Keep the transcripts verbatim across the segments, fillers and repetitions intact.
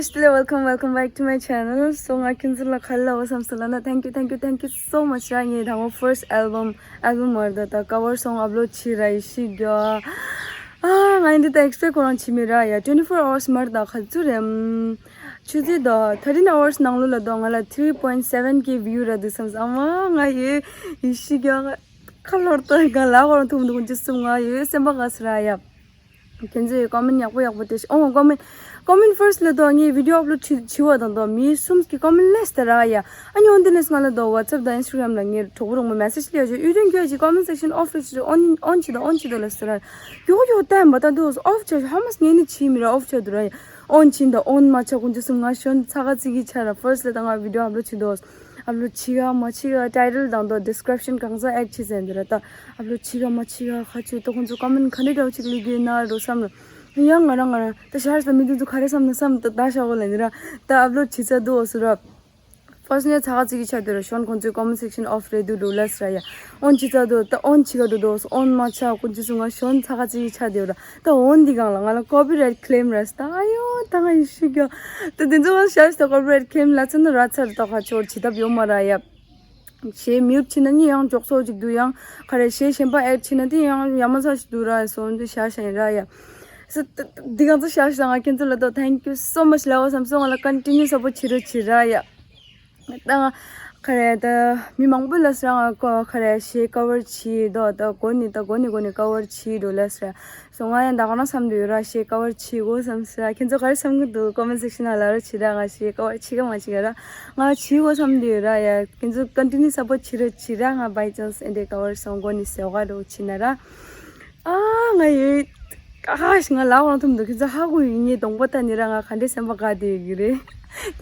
Hello, welcome, welcome back to my channel. So, ང་ཁྱེད་ཚོ་ལ་ག་རེ་ལབ་དགོས་བསམ་སོང་ལབ་ན། Thank you, thank you, thank you so much ར། ངས་དང་པོ་first album, album མ་རེད་ད། ད་cover song upload བྱས་ར། ཡེ་ཤེས་རྒྱུ། ཨ། ང་འདི་ད་expect ཁོ་རང་བྱས་མེད་ར་ཡ། twenty-four hours མ་རེད་ད། ག་ཚོད་རེད། ཨམ། ཆུ་ཚོད་ད་thirteen hours ནང་ལོགས་ལ་ད་ང་ལ three point seven K view ར་འདུག་བསམ་སོང་། ཨ་མ། ང་ཡེ་ཡེ་ཤེས་རྒྱུ། ཁ་ལོར་ཏོ་ག་ལ་གོ་རང་ཐུམ་འདུག་ཅི་སུམ། ང་ཡོད་སེམས་པ་དགའ་སི་ར་ཡ། ཁྱེད་ཚོས་comment ཡག་པོ་ཡག་པོ་སྤྲད་ཤག། ཨོ། comment, comment first ལ་ད་ངས་video upload བྱེད་བྱེད་པ་དང་ད་མི་གསུམ་གྱིས་comment སླེབས་ད་ར་ཡ། ཨ་ནི་འོན་ཏེ་ནས་ང་ལ་ད་WhatsApp དང་Instagram ལ་ངས་གྲོགས་པོ་རོགས་མོ་message སླེབས་ཡོད་ཅིག། ཡུལ་དོན་གྱོད་ཅིག། comment section off རེད་ཅིག། on on བྱེད་ད་on བྱེད་ད་ལ་སི་ར། ཡོ་ཡོ་ཏན་པ་ད་འདུག་off བྱ། ཧ་མ་སི་ངས་ནི་བྱེད་མི་ར། off བྱ་འདུག་ར་ཡ། on བྱེད་ད་on མ་བྱ། ཁོང་ཚོ་གསུམ་ང་ཞོན་ཚ་ག་ཚི་གི་ཆ་ར། first ལ་ད་ང་video upload བྱེད་དོ། upload བྱེད་ག་མ་བྱེད་ག། title དང་དོ་description གང་ཟག་add བྱེད་ཟེར་འདི་ར། ད་upload བྱེད་ག་མ་བྱེད་ག། ཁ་ཆུ་ད་ཁོང་ཚོ་comment ག་འདྲ་འདྲ་བོ་ཅིག་ལི་གི་ན་རོ་བསམ་ལ། ཡང་ང་རང་ང་རང་ད་ཤར་ས་མི་དུ་ཚོ་ག་རེ་བསམ་ན་བསམ། ད་ད་ཤ་བོ་ལ་འདི་ར། ད་upload བྱེད་ཚ་འདུག་འོ་སུ་ར། first ནས་ཚ་ག་ཚི་གི་ཆ་དེ་ར་ཞོན་ཁོང་ཚོའི་comment section off རེད་འདུག་འདུག་ལ་སི་ར་ཡ། on བྱེད་ཚ་འདུག་ད་on བྱེད་ག་འདུག་འདུག on མ་བྱ། ཁོང་ཚོ་གསུམ་ང་ཞོན་ཚ་ག་ཚི་གི་ཆ་དེ་ར། ད་on འདི་གང་ལ་ང་ལ་copyright claim ར་སི་ད། ཨ་ཡོ་ད་ང་ཡེ་ཤེས་རྒྱུ། ད་དེ་ཚོ་ང་ཤར་ས་copyright claim ལ་ཚ་ན་ར་ཚར་ད་ཁ་ཆོར་བྱེད་ཐབས་ཡོད་མ་ར་ཡ། གཞས་mute བྱེད་ན་ནི་ཡང་ཅོག་ཙེ་ཅིག་འདུག། ཡང་ག་རེ་གཞས་གཞན་པ་add བྱེད་ན་དེ་ཡང་ཡ་མ་ཚ་ཞིག་འདུག་ར། སོང་དུ་ཤ་ཤ་ཡིན་ར་ཡ། སི་ད་འདི་གང་ཚོ་ཤ་ཤ་ང་ཁྱེད་ཚོ་ལ་ད་thank you so much ལབ་དགོས་བསམ་སོང་། ང་ལ་continue support བྱེད་རོགས་བྱེད་ར་ཡ། ད་ང་ག་རེ་ད་མི་མང་པོ་ལ་སི་ར་ང་ཀོ་ག་རེ་གཞས་cover བྱེད་དོ། ད་གོ་ནི་ད་གོ་ནི་གོ་ནི་cover བྱེད་འགྲོ་ལ་སི་ར། སོ་ང་ཡང་ད་ག་ན་བསམ་དུ་ཡོད་ར། གཞས་cover བྱེད་དགོས་བསམ་སི་ར། ཁྱེད་ཚོ་ག་རེ་བསམ་གི་འདུག། comment section ལ་ལབ་རོགས་བྱེད་ར། ང་གཞས་cover བྱེད་ག་མ་བྱེད་ག་ར། ང་བྱེད་དགོས་བསམ་དུ་ཡོད་ར་ཡ། ཁྱེད་ཚོ་continue support བྱེད་རོགས་བྱེད་ར། ང་by chance ཨེ་འདྲའི་cover song གོ་ནི་སེ་ག་རོགས་བྱེད་ན་ར། ཨ་ང་ཡོད། ཨ་ང་ལ་འོང་ཐུམ་འདུག། ཁྱེད་ཚོ་ཧ་གོ་ཡིན་ངེས་གདོང་པ་ལྟ་ནི་ར། ང་ག་འདྲའི་སེམས་པ་དགའ་དེ་ཡོད་ཀྱི་རེད།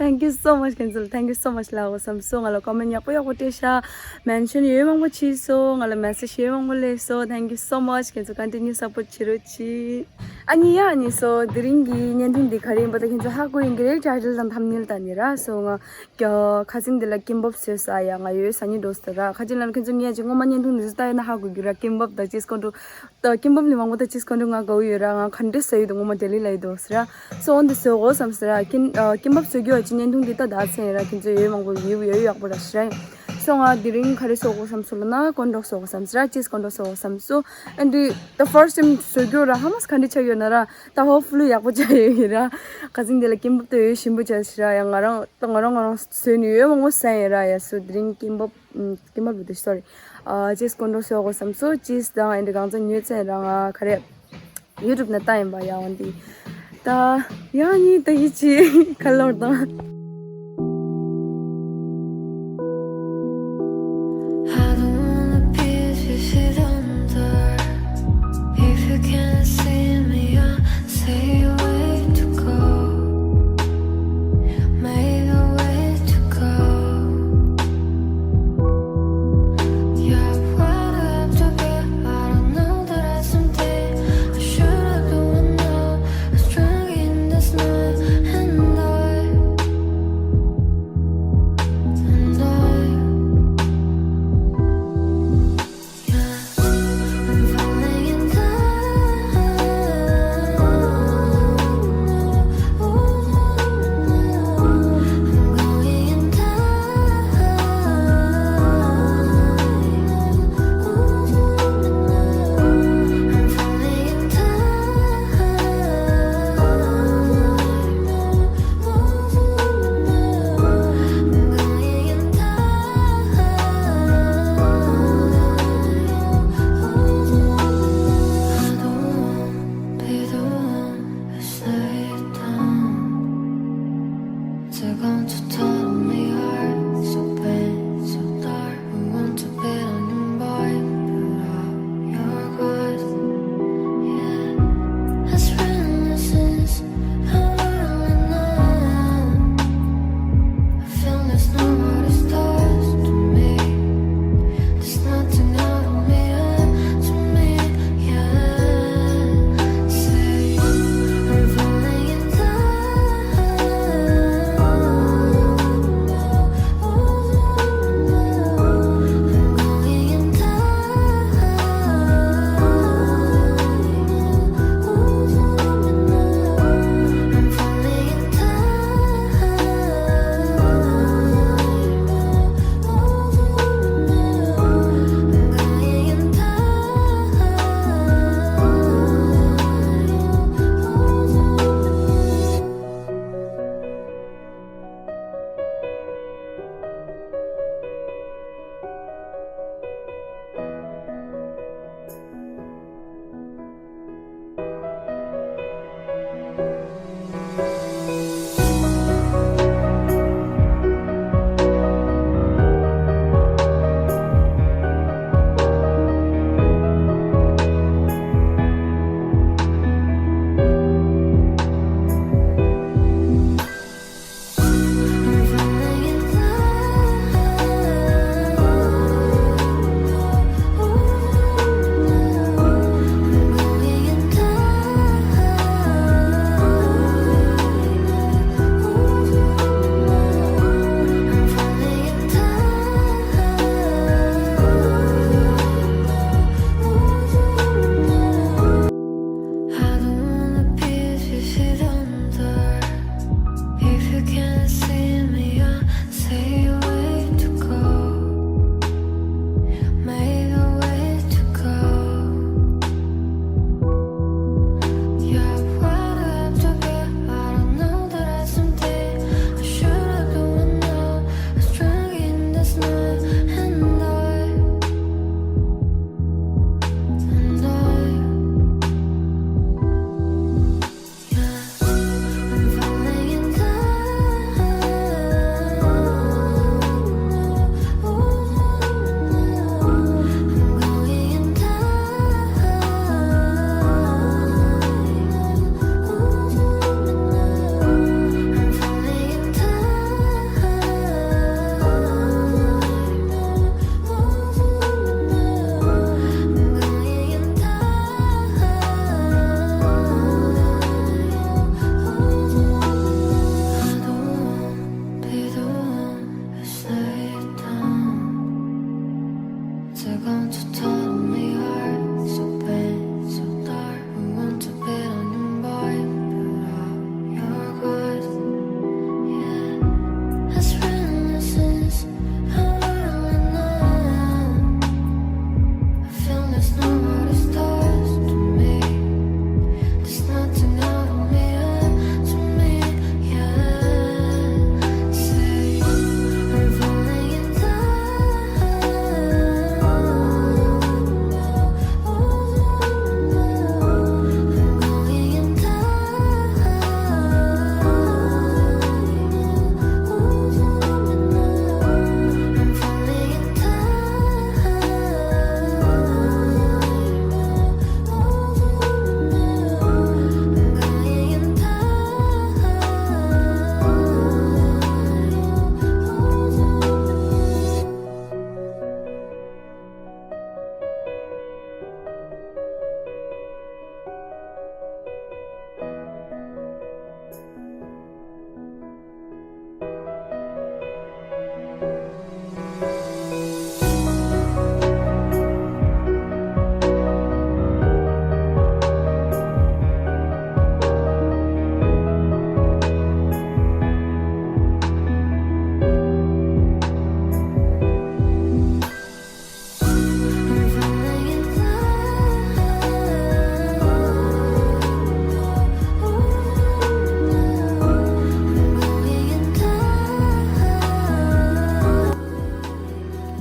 thank you so much ཁྱེད་ཚོ་ལ། thank you so much ལབ་དགོས་བསམ་སོང་། ང་ལ་comment ཡག་པོ་ཡག་པོ་སྤྲད་ཤག། mention ཡོད་མང་པོ་བྱས་སོང་། ང་ལ་message ཡོད་མང་པོ་སླེབས་སོང་། thank you so much ཁྱེད་ཚོ། continue support བྱེད་རོགས་གྱིས། ཨ་ནི་ཡ་ཨ་ནི་སོ་དེ་རིང་གི་བརྙན་ཐུང་འདི་ག་རེ་ཡིན་པ་ད་ཁྱེད་ཚོ་ཧ་གོ་ཡིན་གྱི་རེད། title དང་thumbnail ལྟ་ནི་ར། སོ་ང་ཁ་སང་འདི་ལ་ཀིམ་པབ་བཟོས་ས་ཡ། ང་ཡོད་ས་ནི་འགྲོ་ས་ར། ཁ་ཅིག་ལ་ཁྱེད་ཚོ་ངས་ཅིག་སྔོན་མ་བརྙན་ཐུང་འདི་ཚོ་ལྟ་ཡོད་ན་ཧ་གོ་གི་ར། ཀིམ་པབ་དང་ཅིས་ཀོན་ཀྲོ། ད་ཀིམ་པབ་ལས་མང་པོ་ད་ཅིས་ཀོན་ཀྲོ་ང་དགའ་བོ་ཡོད་ར། ང་ག་འདྲས་ཟ་ཡོད་དུ་ངོ་མ་ལྡི་ལི་ལ་ཡོད་དོ་ཟེར་ར། སོ་འོན་ཏེ་བཟོ་དགོས་བསམ་ཟེར་ར། ཀིན་ཨ་ཀིམ་པབ་བཟོ་རྒྱུ་ཡོད་ཅི་བརྙན་ཐུང་འདི་ད་ད་ཚན་ར། ཁྱེད་ཚོ་ཡོད་མང་པོ་ཡོད་ཡོད་ཡག་པོ་ར་ཟེར་ར། སོ་ང་དེ་རིང་ག་རེ་བཟོ་དགོས་བསམ་སོ་ལ་ན་ཀོན་ཀྲོ་བཟོ་དགོས་བསམ་ཟེར་ར། ཅིས་ཀོན་ཀྲོ་བཟོ་དགོས་བསམ་སོ། ཨན་དི་ད་first time བཟོ་རྒྱུ་ར། ཧ་མ་སི་ག་འདྲས་ཆགས་ཡོད་ན་ར། ད་hopefully ཡག་པོ་ཆགས་ཡོད་ཡིན་ར། ཁ་སང་འདི་ལ་ཀིམ་པབ་ད་ཡོད་ཞིམ་པོ་ཆགས་ཟེར་ར། ཡང་ང་རང་ད་ང་རང་ང་རང་བཟོས་ནས་ཡོད་མང་པོ་ཟ་ཡིན་ར། ཡ་སོ་དེ་རིང་ཀིམ་པབ་ཀིམ་པབ་ལ་དེ་sorry ཅིས་ཀོན་ཀྲོ་བཟོ་དགོས་བསམ་སོ། ཅིས་དང་ཨན་དི་གང་ཚ་ཉོས་ཚན་ར། ང་ག་རེ་YouTube ནས་ལྟ་ཡིན་པ་ཡ། འོན་ཏེ་ད་ཡང་ཡིན་ད་ཡིད་ཆེས་ཁ་ལོར་དང་། I don't wanna be if you sit on the door. If you can't see me, I'll say where to go. Maybe where to go. Yeah, what up to be? I don't know that I something I should have done now. I was drunk in the snow and I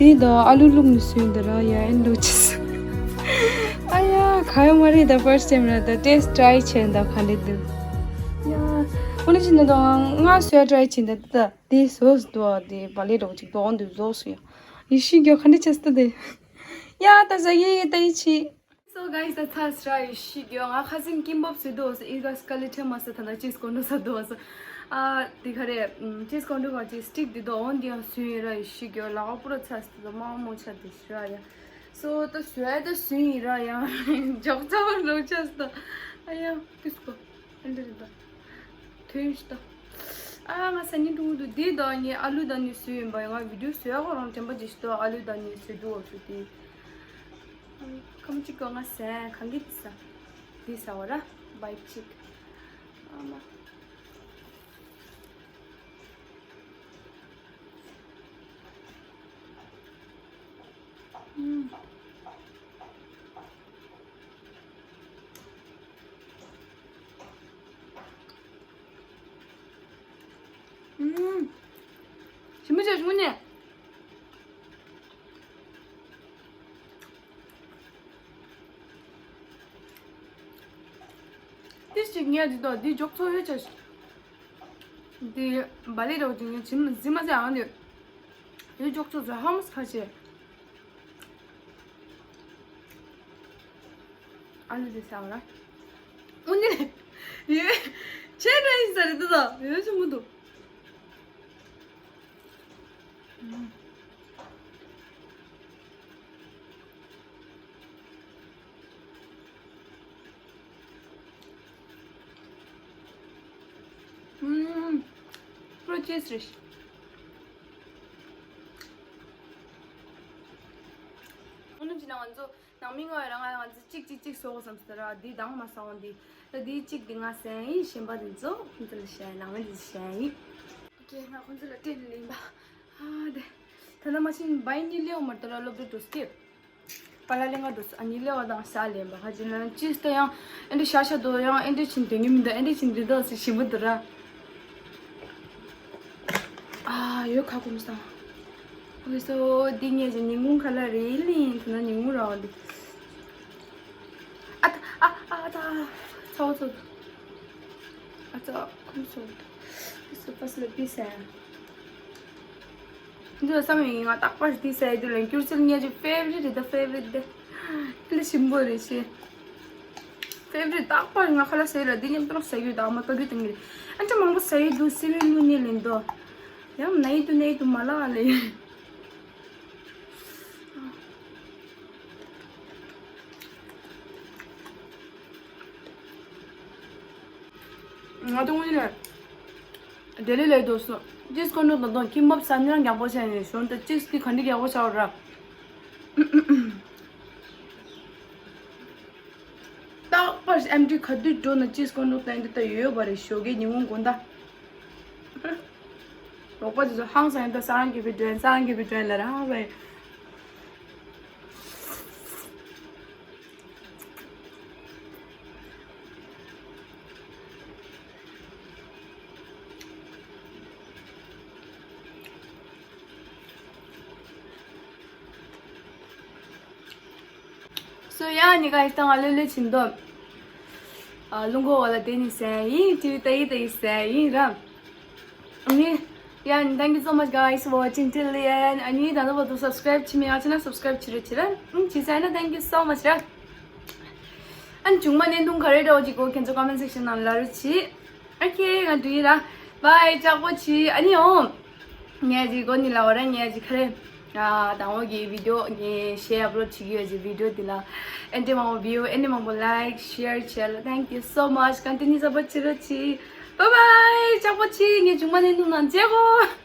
འདི་ད་ཨ་ལུ་བླུགས་ནས་བཟོས་འདི་ར་ཡ་ཨེ་འདུག་ཅིས། ཨ་ཡ་ག་ཡོ་མ་རེད་ད་first time ར་ད་taste try བྱས་ད་ག་འདྲ་འདུག་ཡ་ཨོ་ན་ཅི་ན་ད་ང་བཟོས་try བྱས་ད་ད་དེ་བཟོས་འདུག་དེ་བ་ལེ་རོགས་ཅིག་དོག་འདུག་བཟོས་སོ་ཡ་ཡེ་ཤི་གྱོ་ག་འདྲ་བྱས་ད་དེ་ཡ་ད་ཟ་ཡེ་ཡེ་ད་ཡེ་ཆི། So guys, ད་ཚར་སྲ་ཡེ་ཤི་གྱོ་ང་ཁ་སང་ཀིམ་པབ་བཟོས་འདུག་ཟེར་ཨི་ག་སྐ་ལེ་ཁྲེ་མ་ས་ད་ད་ཅིས་ཀོན་ཌོ་ས་འདུག་ཟེར། ཨ་དེ་ག་རེ་ཅིས་ཀོན་ཌོ་ག་ཅིས་སྟིག་དེ་དོ་འོན་དེ་ཡང་བཟོས་ཡིན་ར་ཡེ་ཤི་གྱོ་ལག་པ་པུ་ར་ཚ་སི་དོ་མ་མོ་ཆ་དེ་ཤི་ར་ཡ། So ད་བཟོས་ད་བཟོས་ཡིན་ར་ཡ་འཇོག་ཚ་བ་རོ་ཆ་སི་དོ་ཨ་ཡ་ཏིས་ཀོ་ཨ་འདྲ་རེད་ད། ཐོན་ཤི་ད། ཨ་ང་ས་ཉིན་ཀྲུང་དུ་དེ་དོ་ངས་ཨ་ལུ་ད་ནི་བཟོས་ཡིན་པ་ཡ་ང་བི་ཌིའོ་བཟོས་ཡ་གོ་རང་དྲན་པ་ཅིས་ཤི་དོ་ཨ་ལུ་ད་ནི་བཟོས་འདུག་བ་བཟོས་དེ། ཁམ་གཅིག་གོ་ང་ཟན་གང་གི་དི་ས། དི་ས་བ་ར་བའི་གཅིག་ཨ་མ། ཨུམ། ཨུམ། ཞིམ་པོ་བྱས་བྱུང་ནས། ཏིས་ཅིག་ངས་འདི་དོ་འདི་འཇོག་ཚོ་ཡོད་ཆ་ཞིག་འདི་བ་ལེ་རོགས་ཅིག་ངས་བྱིན་ཟི་མ་ཟེར་ཨང་འདི། འདི་འཇོག་ཚོ་ཚོ་ཧ་མོ་ཁ་ཆེ། ཨ་ལུ་དེ་ཟ་བ་ར། ཨུ་ནི། ཡེ། ཆེ་འདྲ་ཡིན་ས་རེད་འདུག་ད་ཡོད་ཆུང་ངུ་འདུག་ཨུམ། པྲོ་ཅེས་རེད། ཨུ་ནུ་ཅི་ན་ང་ཚོ་ནང་མི་ང་རང་ང་ང་ཚོ་གཅིག་གཅིག་གཅིག་སོགས་བསམ་སྟེ་ར་འདི་དང་མ་སང་འདི་ད་འདི་གཅིག་འདི་ང་སེང་ཡིན་གཞན་པ་འདི་ཚོ་ཁོང་ཚོ་ལ་བཤད་ནང་མི་འདི་བཤད་ཡིན། ཨོ་ཁེ་ང་ཁོང་ཚོ་ལ་སྤྲད་ལེན་པ། ཨ་དེ། ད་ནང་མ་ཕྱིན་བའི་གཉིད་ལེའོ་མར་ད་ར་སློབ་གྲྭ་འགྲོ་སྐྱེས། པ་ལ་ལེ་ང་འགྲོ་ཨ་གཉིད་ལེའོ་དང་ས་ལེན་པ་ཁ་ཅིག་ན་ཅིས་ད་ཡང་ཨེ་འདྲ་ཤ་ཤ་དོ་ཡང་ཨེ་འདྲ་ཕྱིན་དོན་གྱི་མི་འདུག་ཨེ་འདྲ་ཕྱིན་འདི་དག་སི་ཞིམ་པོ་འདུག་ར། ཨ་ཡོད་ཁ་སྐོམ་སང་། ཨོ་སོ་འདི་ངས་ཀྱི་ཉིན་གུང་ཁ་ལ་རེད་ལིན་དེ་ན་ཉིན་གུང་ར་བ་འདི། ཨ་ད་ཨ་ཨ་ད་ཚ་བོ་ཚོ། ཨ་ཙ་ཁུམ་སོང་། སུ་པ་སུ་པི་སེ། འདི་བསམ་ཡིན་ང་རྟག་པར་འདི་ཟས་དུས་ལ་སྐྱུར་ཚལ་ངའི་ཅིག་ཕེ་ཝ་རི་ཊི་རེད་ད་ཕེ་ཝ་རི་ཊི་དེ། ལ་ཞིམ་པོ་རེད་ཤེ། ཕེ་ཝ་རི་ཊི་རྟག་པར་ང་ཁ་ལག་ཟས་ལ་འདི་མཉམ་དུ་ཟ་རྒྱུ་དང་མ་ཀ་རྒྱུ་དང་གི་རེད། ཨ་འདྲ་མང་པོ་ཟ་ཡི་འདུག་སི་བི་ལུ་ནི་ལེན་དོ། ཡང་ན་ཡི་འདུག་ན་ཡི་འདུག་མ་ལ་ཨ་ལེ། ང་དང་དངོས་གནས་ལ་ལྡི་ལི་ལ་འདུག་སོ། ཅིས་ཀོན་ནོ་དང་དང་ཁིམ་བབ་ས་ཉིན་རང་ཡག་པོ་བྱས་ནས་ཞོན་ཏེ་ཅིས་ཀི་ག་འདི་ཡག་པོ་བྱ་བ་ར། རྟག་པར་ཨེམ་ཊི་ག་དུས་འགྲོ་ན་ཅིས་ཀོན་ནོ་དང་འདི་ལྟ་ཡོད་པ་རེད་ཞོགས་ཀའི་ཉིན་གུང་དགོང་དག་རོགས་པ་དེ་ཚོ་ཧང་སང་ཡིན་ད་སང་གི་བི་ཌིའོ་སང་གི་བི་ཌིའོ་ལ་ར་ཧང་སང་ཡིན། སོ་ཡ་ནི་ག་ཡི་སྟངས་ཨ་ལེ་ལེ་ཆིན་དོ། ཨ་ལུང་གོ་བ་ལ་དེ་ནི་སེ་ཡིན་ཏི་བི་ཏ་ཡི་ཏ་ཡི་སེ་ཡིན་ར། ཨ་ནི། Yeah, and thank you so much, guys, for watching till the end. ཨ་ནི་ད་ནི་བར་དུ་སབ་སི་ཀ་རེབ་བྱེད་མི་ཡོད་ན་སབ་སི་ཀ་རེབ་བྱེད་རོགས་བྱེད་ར། ཨང་བྱེད་ཚར་ན་thank you so much ར། ཨ་ནི་བྱུང་མ་ནས་འདུག་ག་རེ་འདྲ་བོ་ཅིག་གོ་ཁྱེད་ཚོ་ཀོ་མེན་ཊི་སེག་ཤན་ནང་ལ་རོགས་བྱེད། ཨོ་ཁེ་ང་འགྲོ་ཡིན་ར། བའི་ལྕགས་པོ་བྱེད་ཨ་ནི་འོང་། ངས་ཅིག་གོ་ནི་ལ་བ་ར་ངས་ཅིག་ག་རེ། ཨ་དང་བོ་གི་བི་ཌིའོ་ངས་གཞས་ཨབ་ལོཌ་བྱེད་ཀྱི་ཡོད་ཅིག་བི་ཌིའོ་འདི་ལ། ཨེ་འདྲ་མང་པོ་བིའུ་ཨེ་འདྲ་མང་པོ་ལའིཀ་ཤེར་བྱས་ལ་thank you so much continue support བྱེད་རོགས་བྱེད། Bye bye ལྕགས་པོ་བྱེད་ངས་བྱུང་མ་ནས་འདུག་ནང་མཇལ་གོ།